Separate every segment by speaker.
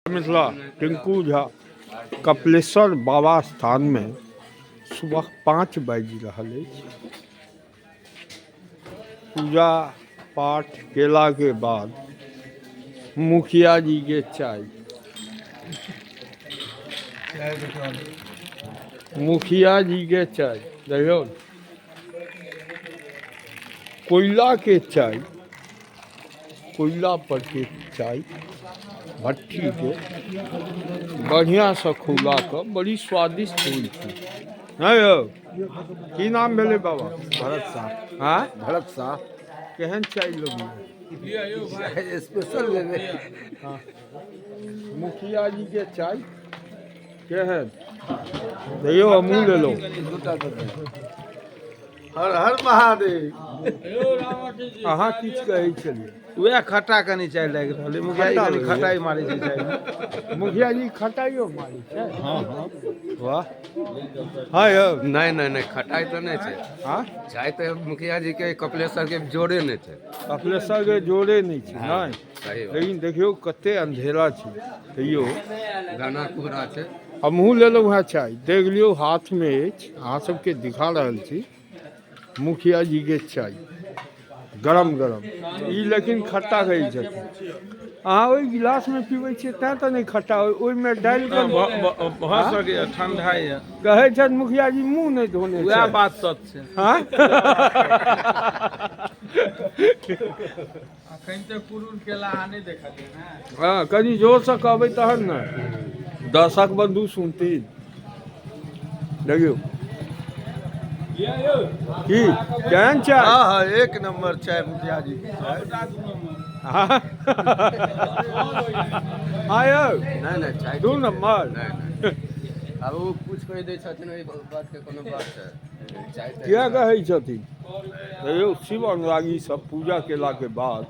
Speaker 1: मिथिला टिंकू झा कपिलेश्वर बाबा स्थानमे सुबह 5 बाजि रहल अछि। पूजा पाठ केलाके बाद मुखिया जीके चाय, मुखिया जीके चाय देखियौ, कोयलाके चाय, कोयला पर के चाय भट्ठी के बढ़िया से खौला के बड़ी स्वादिष्ट होइ छै। नहि यौ, की नाम भेलै बाबा?
Speaker 2: भरत शाह।
Speaker 1: हाँ,
Speaker 2: भरत शाह।
Speaker 1: केहन चाय लगैया?
Speaker 2: स्पेशल लेबै।
Speaker 1: हाँ, मुखिया जी के चाय केहन? देखियौ, हमहूँ लेलहुँ।
Speaker 2: दूटा देबै। हर हर महादेव।
Speaker 1: अहाँ किछु कहै छलियै?
Speaker 3: वएह खट्टा कनि चाय लागि रहल अइ मुखिया जी।
Speaker 1: खट्टा
Speaker 3: कनि
Speaker 1: लगैया?
Speaker 3: खटाइ मारै छै चायमे।
Speaker 1: मुखिया जी खटाइयो मारै छै? हँ हँ, वाह। हँ यौ।
Speaker 4: नहि नहि नहि, खटाइ तऽ नहि छै।
Speaker 1: हाँ।
Speaker 4: चाय तऽ मुखिया जी के कपिलेश्वर के जोड़े नहि छै।
Speaker 1: कपिलेश्वर के जोड़े नहि छै। नहि।
Speaker 4: सही बात।
Speaker 1: लेकिन देखियौ कते अंधेरा छै, तैयो
Speaker 4: घना कोहरा छै।
Speaker 1: हमहूँ लेलहुँ हेँ चाय। देख लियौ, हाथमे अछि, अहाँ सबके दिखा रहल छी मुखिया जी के चाय गरम गरम। ई लेकिन खट्टा कहै छथिन। अहाँ ओहि गिलासमे पीबै छियै तैं तऽ नहि खट्टा होइ, ओहिमे डालि कऽ
Speaker 3: भऽ सकैए, ठंडा यऽ।
Speaker 1: कहै छथि मुखिया जी मुँह नहि धोने
Speaker 3: वएह
Speaker 1: छथि।
Speaker 3: बात सच छै।
Speaker 1: हाँ?
Speaker 3: अखन तऽ कुरूर केला अहाँ नहि देखलियै ने।
Speaker 1: हँ, कनि जोरसँ कहबै तहन ने दर्शक बन्धु सुनथिन। देखियौ की केहन चाय।
Speaker 2: हाँ हाँ, एक नंबर चाय मुखिया जी के चाय।
Speaker 1: हाँ हाँ यौ।
Speaker 4: नहि नहि, चाय
Speaker 1: दू
Speaker 4: ठीक छै।
Speaker 1: नम्बर।
Speaker 4: नहि नहि, आब ओ कुछ कहि दै छथिन, ओहि बात के कोनो बात छै? चाय तऽ
Speaker 1: किया कहै छथिन? देखियौ, शिव अनुरागी सब पूजा केलाके बाद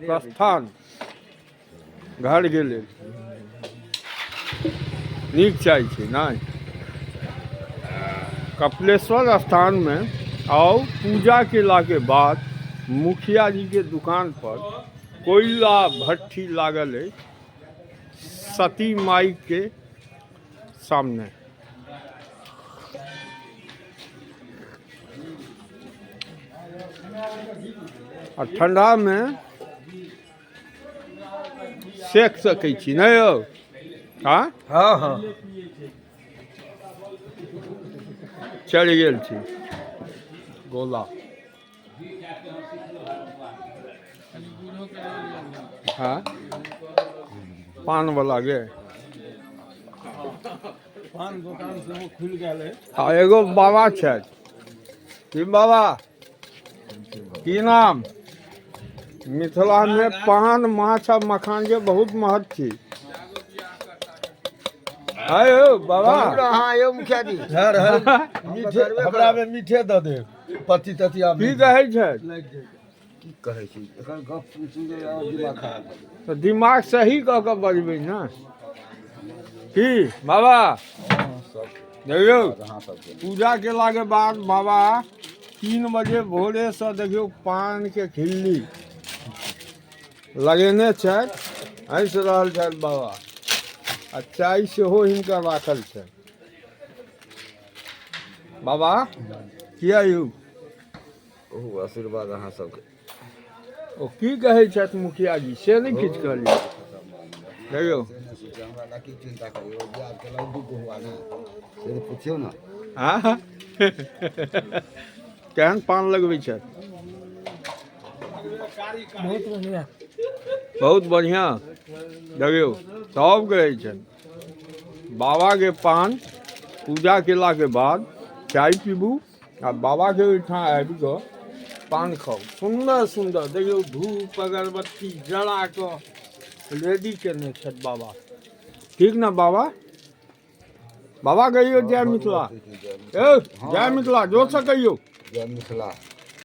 Speaker 1: प्रस्थान घर गेलै। नीक चाय छै। नहि, कपिलेश्वर स्थानमे आउ, पूजा केलाके बाद मुखिया जीके दुकान पर कोयला भट्ठी लागल अछि सती माई के सामने। आ ठंडामे सेक सकै छी नहि यौ? हाँ।
Speaker 2: हाँ हाँ।
Speaker 1: चढ़ि गेल छी गोला। हाँ, पानवला गे।
Speaker 3: पान दोकान सेहो खुलि गेल अइ।
Speaker 1: आ एगो बाबा छथि। की बाबा, की नाम? मिथिलामे पान, माछ आ मखान के बहुत महत्व छै। आय यौ बाबा।
Speaker 2: हाँ यौ मुखिया जी। हर हर मीठे, हमरा में मीठे दऽ देब, पत्ती तत्ती आब।
Speaker 1: की कहै छथि?
Speaker 2: की कहै छी, एकर गप सुनि सुनि कऽ और दिमाग खराब भऽ गेल।
Speaker 1: तऽ दिमाग सही कऽ कऽ बजबै ने। की बाबा, देखियौ,
Speaker 2: अहाँ सबके
Speaker 1: पूजा केलाके बाद बाबा 3 बजे भोरेसँ देखियौ पानके खिल्ली लगेने छथि, हँसि रहल छथि बाबा आ चाय सेहो हिनकर राखल छनि। बाबा, किया यौ?
Speaker 2: कहू, आशीर्वाद अहाँ सबके।
Speaker 1: ओ की कहै छथि मुखिया जी, से नहि किछु कहलियै। देखियौ।
Speaker 2: से नहि सोचै, हमरा लए की चिन्ता करियौ, बियाह केलहुँ दू गो हुआ ने, से तऽ पुछियौ ने।
Speaker 1: हाँ, केहन पान लगबै छथि?
Speaker 5: बहुत बढ़िया।
Speaker 1: बहुत बढ़िया। देखियौ, सब कहै छनि बाबाके पान। पूजा केलाके बाद चाय पीबू आ बाबाके ओहिठाम आबि कऽ पान खाउ। सुन्दर सुन्दर देखियौ, धूप अगरबत्ती जरा कऽ रेडी केने छथि बाबा। ठीक ने बाबा? बाबा, कहियौ जय मिथिला। ए, जय मिथिला, जोरसँ कहियौ।
Speaker 2: जय मिथिला।